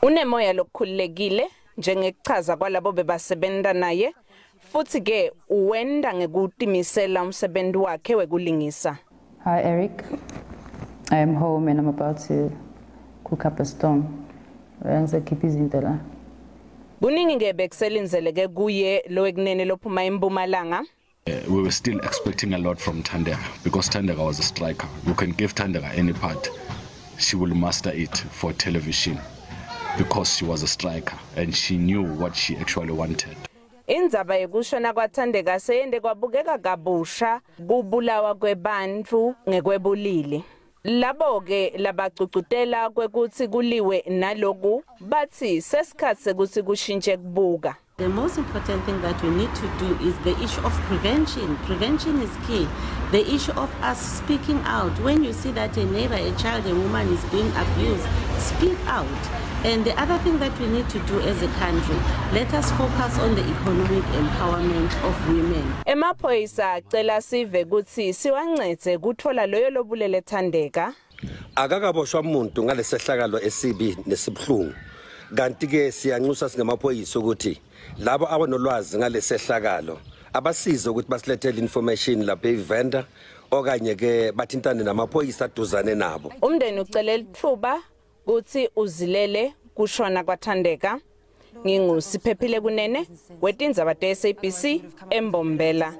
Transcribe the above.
Unemoya lokukhululekile njengekuchaza kwalabo bebasebenza naye, futhi ke uwenda ngekutimisela umsebenzi wakhe wekulingisa. Hi Eric, I am home and I'm about to cook up a storm. Ngizokhipha izinto la. Kuningi ke bekuselinzeleke kuye lo ekunene lophuma eMpumalanga. We were still expecting a lot from Thandeka because Thandeka was a striker. You can give Thandeka any part, she will master it for television because she was a striker and she knew what she actually wanted. Indzaba yekushona kwaThandeka seyende kwabukeka kabusha kubulawa kwebantfu ngekwebulili. Labo ke labagcugcutela kwekuthi kuliwe naloku bathi sesikhatsi sekuthi kushintshe kubuka. The most important thing that we need to do is the issue of prevention. Prevention is key. The issue of us speaking out. When you see that a neighbor, a child, a woman is being abused, speak out. And the other thing that we need to do as a country, let us focus on the economic empowerment of women. Emaphoyisa acela sive kutsi siwancedze kutfola loyo lobulele Thandeka. Akakaboshwa umuntu ngalesehlakalo esibi nesibuhlungu. Kanti ke siyanxusa singamaphoyisa ukuthi labo abanolwazi ngalesehlakalo abasize ukuthi basilethele information lapha eVenda okanye ke bathintane namaphoyisa aduzane nabo. Umndeni ucele litfuba kutsi uzilele kushona kwaThandeka. NginguSiphephile Kunene wetindzaba te-SABC eMbombela.